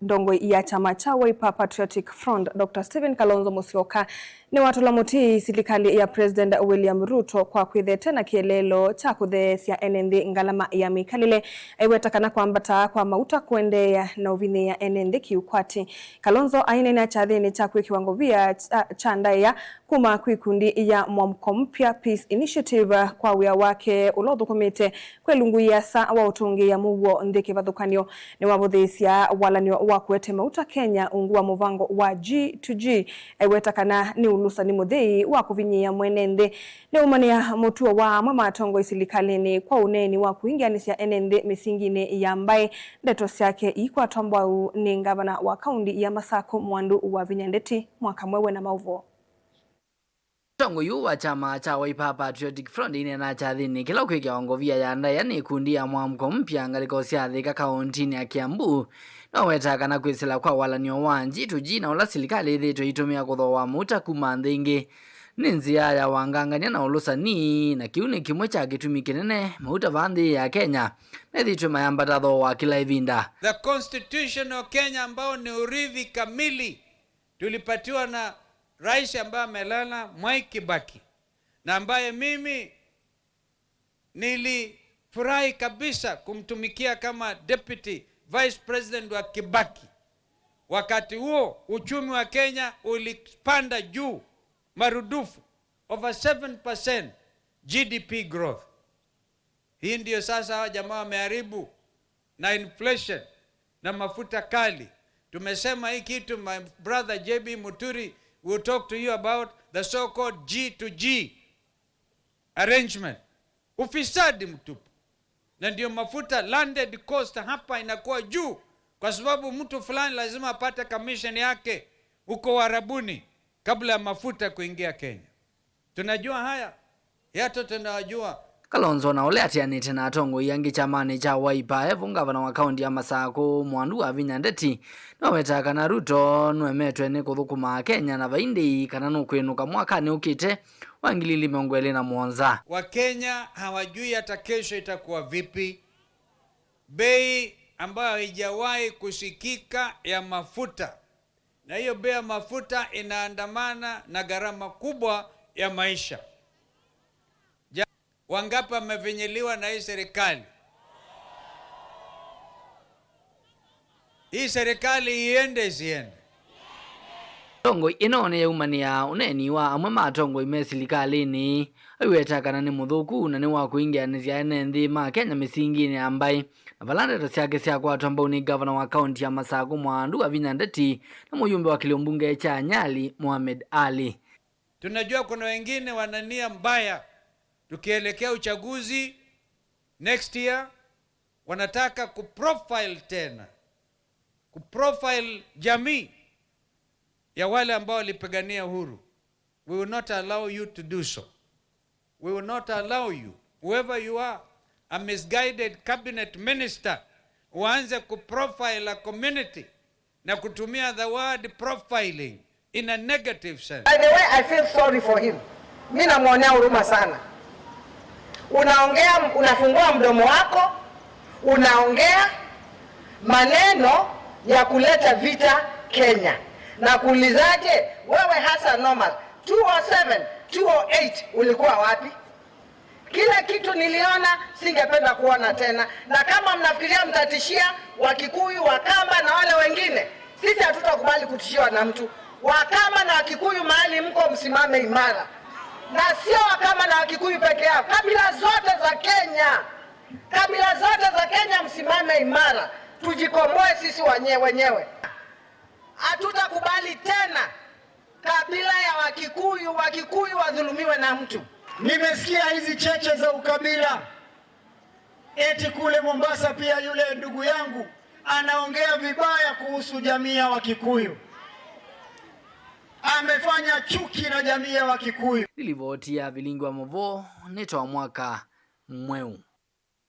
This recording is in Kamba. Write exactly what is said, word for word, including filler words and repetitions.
Ndongoi ya kyama kya Wiper Patriotic Front, Doctor Stephen Kalonzo Musyoka, nĩwatũla mũtĩ silikalĩ ya President William Ruto kwa kwĩthete na kĩeleelo kya kũtheesya ene nthĩ ngalama ya mĩkalĩle, aiweta kana kwambata kwa mauta kũendeea na ũvinyĩĩa ene nthĩ kĩũkwati. Kalonzo aineenea kyathĩnĩ kya kwĩkĩwa ngovia kya, kya ndaĩa kuma kwĩ ikundi ya Mwamko Mpya Peace Initiative kwa wĩa wake ũla ũthũkũmĩte kwĩ lungu iasa wa ũtũngĩĩa mũuo nthĩ kĩvathũkany'o. Nĩwavũthĩĩsya walany'o wa kũete mauta Kenya ungu wa mũvango wa G to G, aiweta kana nĩ ũlũsani mũthei wa kũvinyĩĩa mwene nthĩ. Nĩwaumanĩa mũtuo wa amwe ma atongoi silikalĩnĩ kwa ũneeni wa kũingĩanĩsya ene nthĩ mĩsinginĩ ya mbaĩ. Ndeto syake iikwatwa mbau nĩ ngavana wa kaunti ya Masakũ, Mwandu Wavinya Ndeti. Mwaka mweũ na maũvoo. Mũtongoi ũũ wa kyama kya Wiper Patriotic Front aineenaa kyathĩnĩ kĩla ũkwĩkĩawa ngovia ya ndaĩa nĩ ikundi ya Mwamko Mpya ngalĩko sya Thika kaũntinĩ ya Kiambu, nĩwawetaa kana kwĩsĩla kwa walany'o wa G to G na ũla silikalĩ ĩthĩĩtwe ĩitũmĩa kũthooa mauta kuma nthĩ ingĩ nĩ nzĩa ya wangangany'a na ũlũsani, na kĩu nĩ kĩmwe kya kĩtumi kĩnene mauta vaa nthĩ ya Kenya methĩĩtwe mayambata thooa kĩla ĩvinda. The Constitution of Kenya, ambao ni urithi kamili tulipatiwa na rais ambaye amelala, Mwai Kibaki, na ambaye mimi nilifurahi kabisa kumtumikia kama deputy vice president wa Kibaki. Wakati huo uchumi wa Kenya ulipanda juu marudufu, over seven percent G D P growth. Hii ndio sasa hawa jamaa wameharibu na inflation na mafuta kali. Tumesema hii kitu, my brother J B Muturi will talk to you about the so-called G to G arrangement. Ufisadi mtupu. Na ndio mafuta, landed cost hapa inakuwa juu, kwa sababu mtu fulani lazima apate commission yake huko Uarabuni kabla ya mafuta kuingia Kenya. Tunajua haya, yote tunajua. Kalonzo, na ũla atianĩte na atongoi angĩ kyamanĩ kya Wiper, e vo ngavana wa kaunti ya Masakũ, Mwandu Wavinya Ndeti, nĩwawetaa kana Ruto nũemetwe nĩ kũthũkũma Akenya na vaindĩi kana nũkwĩnũka mwakanĩ ũkĩte wa ngili ili mĩongo ĩlĩ na mũonza. Wakenya hawajui hata kesho itakuwa vipi. Bei ambayo haijawahi kusikika ya mafuta, na hiyo bei ya mafuta inaandamana na gharama kubwa ya maisha. Ja-, wangapi wamefinyiliwa na hii serikali? Hii serikali iende isiende? Atongoi ĩno nĩyaumanĩa ũneeni wa amwe ma atongoi me silikalĩnĩ, aiweta kana nĩ mũthũku na nĩ wa kũingĩanĩsya ene nthĩ ma Kenya mĩsinginĩ ya mbaĩ, na vala ndeto syake syakwatwa mbau nĩ ngavana wa kaunti ya Masakũ, Mwandu Wavinya Ndeti, na mũyumbe wa kĩlio mbunge kya Nyali, Mohamed Ali. Tunajua kuna wengine wana nia mbaya, tukielekea uchaguzi next year, wanataka kuprofile tena, kuprofile jamii ya wale ambao walipigania uhuru. We will not allow you to do so. We will not allow you, whoever you are, a misguided cabinet minister, uanze kuprofile a community na kutumia the word profiling in a negative sense. By the way, I feel sorry for him. Mi namwonea huruma sana. Unaongea, unafungua mdomo wako, unaongea maneno ya kuleta vita Kenya. Na kuulizaje, wewe Hassan Omar, two oh seven, two oh eight ulikuwa wapi? Kila kitu niliona, singependa kuona tena. Na kama mnafikiria mtatishia Wakikuyu, Wakamba na wale wengine, sisi hatutakubali kutishiwa na mtu. Wakamba na Wakikuyu, mahali mko, msimame imara. Na sio Wakamba na Wakikuyu peke yao, kabila zote za Kenya, kabila zote za Kenya, msimame imara, tujikomboe sisi wanye-, wenyewe. Hatutakubali tena kabila ya Wakikuyu, Wakikuyu wadhulumiwe na mtu. Nimesikia hizi cheche za ukabila. Eti kule Mombasa pia yule ndugu yangu anaongea vibaya kuhusu jamii ya Wakikuyu. Amefanya chuki na jamii ya Wakikuyu. Nĩ livoti ya Vilingi wa Mũvoo, nĩ twa mwaka mweũ.